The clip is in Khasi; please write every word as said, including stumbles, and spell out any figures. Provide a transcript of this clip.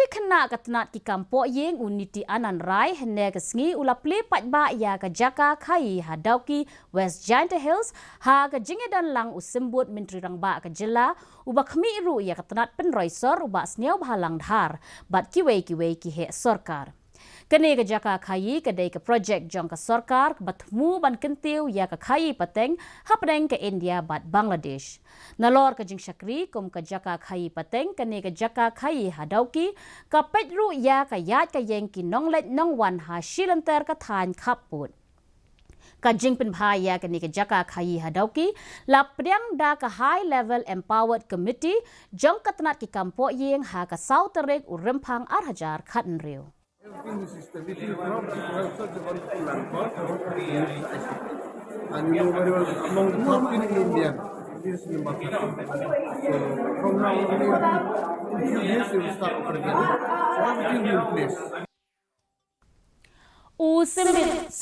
Khynnah ka tnat ki kam poh ïing u Niti Anand Rai hynne ka sngi u la plie paidbah ïa ka jaka khaïi ha Dawki, West Jaintia Hills, ha ka jingïadon lang u Symbud Myntri Rangbah ka jylla, uba khmih ruh ïa ka tnat pynroi sor u Bah Sniawbhalang Dhar, bad kiwei kiwei ki heh sorkar. Kane ka jaka khaïi ka dei ka projek jong ka sorkar kaba thmu ban kyntiew ïa ka khaïi pateng hapdeng ka India bad Bangladesh. Nalor ka jingshakri kum ka jaka khaïi pateng, kane ka jaka khaïi ha Dawki ka peit ruh ïa ka ïaid ka ïeng ki nongleit nongwan ha shilynter ka thaiñ khappud. Ka jingpynbha ïa kane ka jaka khaïi ha Dawki la pdiang da ka High Level Empowered Committee jong ka tnat ki kam poh ïing ha ka saw tarik u Rymphang ar hajar khathynriew. Everything is system. If you crop, you have such a wonderful land, but you need the I C T. And you know very well, among the top in India, this is number one. So from now on, in few years, you will start operating. So everything will in place. U Symbit